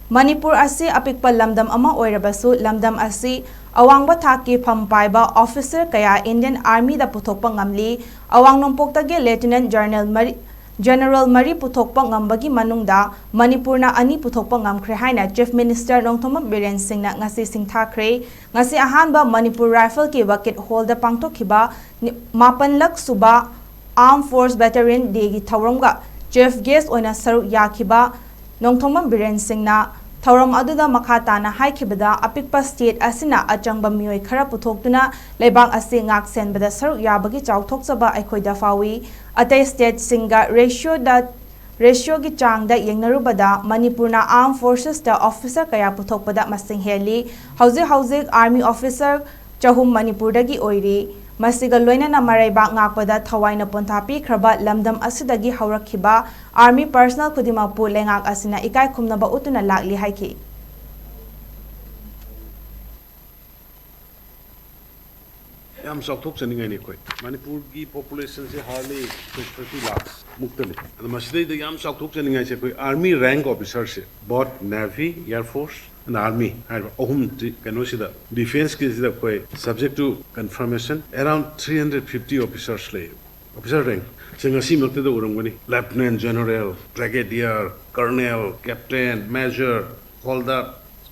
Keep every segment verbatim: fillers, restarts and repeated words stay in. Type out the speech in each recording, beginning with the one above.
ꯃꯅꯤꯄꯨꯔ ꯑꯁꯤ ꯑꯄꯤꯛꯄ ꯂꯝꯗꯝ ꯑꯃ ꯑꯣꯏꯔꯕꯁꯨ, ꯂꯝꯗꯝ ꯑꯁꯤ ꯑꯋꯥꯡꯕ ꯊꯥꯛꯀꯤ ꯐꯝ ꯄꯥꯏꯕ officer ꯀꯌꯥ Indian Armyꯗ ꯄꯨꯊꯣꯛꯄ ꯉꯝꯂꯤ꯫ ꯑꯋꯥꯡ ꯅꯣꯡꯄꯣꯛꯇꯒꯤ Lieutenant General ꯃꯔꯤ, General ꯃꯔꯤ ꯄꯨꯊꯣꯛꯄ ꯉꯝꯕꯒꯤ ꯃꯅꯨꯡꯗ ꯃꯅꯤꯄꯨꯔꯅ ꯑꯅꯤ ꯄꯨꯊꯣꯛꯄ ꯉꯝꯈ꯭ꯔꯦ ꯍꯥꯏꯅ Chief Minister ꯅꯣꯡꯊꯣꯝꯕꯝ ꯕꯤꯔꯦꯟ ꯁꯤꯡꯅ ꯉꯁꯤ ꯁꯤꯡꯊꯥꯈ꯭ꯔꯦ꯫ ꯉꯁꯤ ꯑꯍꯥꯟꯕ ꯃꯅꯤꯄꯨꯔ Rifleꯒꯤ Vakit Hallꯗ ꯄꯥꯡꯊꯣꯛꯈꯤꯕ ꯅꯤ-, ꯃꯥꯄꯟꯂꯛ ꯁꯨꯕ Armed Force Veteran Dayꯒꯤ ꯊꯧꯔꯝꯒ Chief Guest ꯑꯣꯏꯅ ꯁꯔꯨꯛ ꯌꯥꯈꯤꯕ ꯅꯣꯡꯊꯣꯝꯕꯝ ꯕꯤꯔꯦꯟ ꯁꯤꯡꯅ ꯊꯧꯔꯝ ꯑꯗꯨꯗ ꯃꯈꯥ ꯇꯥꯅ ꯍꯥꯏꯈꯤꯕꯗ, ꯑꯄꯤꯛꯄ state ꯑꯁꯤꯅ ꯑꯆꯪꯕ ꯃꯤꯑꯣꯏ ꯈꯔ ꯄꯨꯊꯣꯛꯇꯨꯅ ꯂꯩꯕꯥꯛ ꯑꯁꯤ ꯉꯥꯛ ꯁꯦꯟꯕꯗ ꯁꯔꯨꯛ ꯌꯥꯕꯒꯤ ꯆꯥꯎꯊꯣꯛꯆꯕ ꯑꯩꯈꯣꯏꯗ ꯐꯥꯎꯏ꯫ ꯑꯇꯩ stateꯁꯤꯡꯒ ratioꯗ, ratioꯒꯤ ꯆꯥꯡꯗ ꯌꯦꯡꯅꯔꯨꯕꯗ ꯃꯅꯤꯄꯨꯔꯅ Armed Forcesꯇ officer ꯀꯌꯥ ꯄꯨꯊꯣꯛꯄꯗ ꯃꯁꯤꯡ ꯍꯦꯜꯂꯤ꯫ ꯍꯧꯖꯤꯛ ꯍꯧꯖꯤꯛ Army officer ꯆꯍꯨꯝ ꯃꯅꯤꯄꯨꯔꯗꯒꯤ ꯑꯣꯏꯔꯤ꯫ ꯃꯁꯤꯒ ꯂꯣꯏꯅꯅ ꯃꯔꯩꯕꯥꯛ ꯉꯥꯛꯄꯗ ꯊꯋꯥꯏꯅ ꯄꯣꯟꯊꯥ ꯄꯤꯈ꯭ꯔꯕ ꯂꯝꯗꯝ ꯑꯁꯤꯗꯒꯤ ꯍꯧꯔꯛꯈꯤꯕ Army personnel ꯈꯨꯗꯤꯡꯃꯛꯄꯨ ꯂꯩꯉꯥꯛ ꯑꯁꯤꯅ ꯏꯀꯥꯏ ꯈꯨꯝꯅꯕ ꯎꯠꯇꯨꯅ ꯂꯥꯛꯂꯤ ꯍꯥꯏꯈꯤ꯫ ꯌꯥꯝ ꯆꯥꯎꯊꯣꯛꯆꯅꯤꯡꯉꯥꯏꯅꯤ ꯑꯩꯈꯣꯏ꯫ ꯃꯅꯤꯄꯨꯔꯒꯤ populationꯁꯦ hardly thirty lakhs ꯃꯨꯛꯇꯅꯤ꯫ ꯑꯗꯣ ꯃꯁꯤꯗꯩꯗ ꯌꯥꯝ ꯆꯥꯎꯊꯣꯛꯆꯅꯤꯡꯉꯥꯏꯁꯦ ꯑꯩꯈꯣꯏ Army rank officerꯁꯦ, both Navy, Air Force and Army ꯍꯥꯏꯔꯤꯕ ꯑꯍꯨꯝꯁꯤ ꯀꯩꯅꯣꯁꯤꯗ, defenceꯀꯤꯁꯤꯗ ꯑꯩꯈꯣꯏ subject to confirmation around three hundred fifty officers ꯂꯩ꯫ Officer rank ꯁꯦ ꯉꯁꯤꯃꯛꯇꯗ ꯎꯔꯝꯒꯅꯤ꯫ Lieutenant General, Brigadier, Colonel, Captain, Major, Hawldar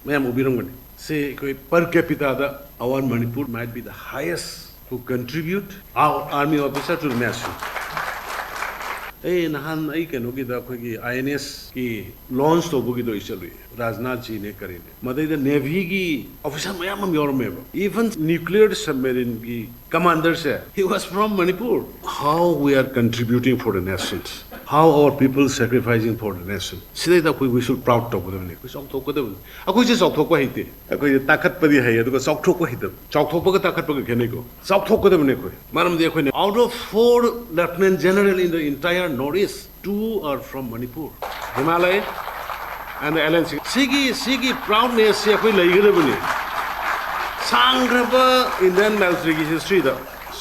ꯃꯌꯥꯝ ꯎꯕꯤꯔꯝꯒꯅꯤ꯫ ꯁꯤ ꯑꯩꯈꯣꯏ per capitaꯗ our Manipur might be the highest who contribute our army officer to the nation. ꯑꯩ ꯅꯍꯥꯟ ꯑꯩ ꯀꯩꯅꯣꯒꯤꯗ ꯑꯩꯈꯣꯏꯒꯤ INSꯀꯤ launch ꯇꯧꯕꯒꯤꯗꯣ ꯑꯩ ꯆꯠꯂꯨꯏ꯫ ꯔꯥꯖꯅꯥꯊ ꯖꯤꯅꯦ ꯀꯔꯤꯅꯦ꯫ ꯃꯗꯩꯗ Navyꯒꯤ officer ꯃꯌꯥꯝ ꯑꯃ ꯌꯥꯎꯔꯝꯃꯦꯕ꯫ Even nuclear submarineꯒꯤ commanderꯁꯦ, he was from Manipur. How we are contributing for the nation. How our people sacrificing for the nation. ꯁꯤꯗꯩꯗ ꯑꯩꯈꯣꯏ we should proud ꯇꯧꯒꯗꯕꯅꯤ꯫ ꯑꯩꯈꯣꯏ ꯆꯥꯎꯊꯣꯛꯀꯗꯕꯅꯤ꯫ ꯑꯩꯈꯣꯏꯁꯦ ꯆꯥꯎꯊꯣꯛꯄ ꯍꯩꯇꯦ꯫ ꯑꯩꯈꯣꯏꯁꯦ ꯇꯥꯈꯠꯄꯗꯤ ꯍꯩ, ꯑꯗꯨꯒ ꯆꯥꯎꯊꯣꯛꯄ ꯍꯩꯇꯕ꯫ ꯆꯥꯎꯊꯣꯛꯄꯒ ꯇꯥꯈꯠꯄꯒ ꯈꯦꯠꯅꯩꯀꯣ꯫ ꯆꯥꯎꯊꯣꯛꯀꯗꯕꯅꯤ ꯑꯩꯈꯣꯏ꯫ ꯃꯔꯝꯗꯤ ꯑꯩꯈꯣꯏꯅ out of four lieutenant general in the entire North East, two are from Manipur. Himalaya and the LNC. ꯁꯤꯒꯤ, ꯁꯤꯒꯤ proudnessꯁꯦ ꯑꯩꯈꯣꯏ ꯂꯩꯒꯗꯕꯅꯤ꯫ ꯁꯥꯡꯈ꯭ꯔꯕ Indian militaryꯒꯤ historyꯗ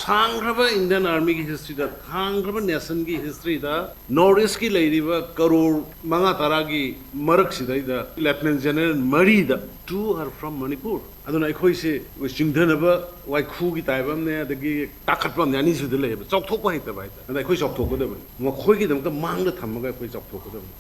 ꯁꯥꯡꯈ꯭ꯔꯕ ꯏꯟꯗꯤꯌꯟ ꯑꯥꯔꯃꯤꯒꯤ ꯍꯤꯁꯇ꯭ꯔꯤꯗ, ꯁꯥꯡꯈ꯭ꯔꯕ ꯅꯦꯁꯟꯒꯤ ꯍꯤꯁꯇ꯭ꯔꯤꯗ, ꯅꯣꯔꯠ ꯏꯁꯀꯤ ꯂꯩꯔꯤꯕ ꯀꯔꯣꯔ ꯃꯉꯥ ꯇꯔꯥꯒꯤ ꯃꯔꯛꯁꯤꯗꯩꯗ ꯂꯦꯐꯇꯤꯅꯦꯟ ꯖꯦꯅꯔꯦꯜ ꯃꯔꯤꯗ, two are from Manipur. ꯑꯗꯨꯅ ꯑꯩꯈꯣꯏꯁꯦ ꯆꯤꯡꯊꯅꯕ ꯋꯥꯏꯈꯨꯒꯤ ꯇꯥꯏꯞ ꯑꯃꯅꯦ, ꯑꯗꯒꯤ ꯇꯥꯈꯠꯄ ꯑꯃꯅꯦ, ꯑꯅꯤꯁꯤꯗ ꯂꯩꯌꯦꯕ꯫ ꯆꯥꯎꯊꯣꯛꯄ ꯍꯩꯇꯕ ꯍꯥꯏꯇꯥꯔꯦ꯫ ꯑꯗ ꯑꯩꯈꯣꯏ ꯆꯥꯎꯊꯣꯛꯀꯗꯕꯅꯤ, ꯃꯈꯣꯏꯒꯤꯗꯃꯛꯇ ꯃꯥꯡꯗ ꯊꯝꯃꯒ ꯑꯩꯈꯣꯏ ꯆꯥꯎꯊꯣꯛꯀꯗꯕꯅꯤ꯫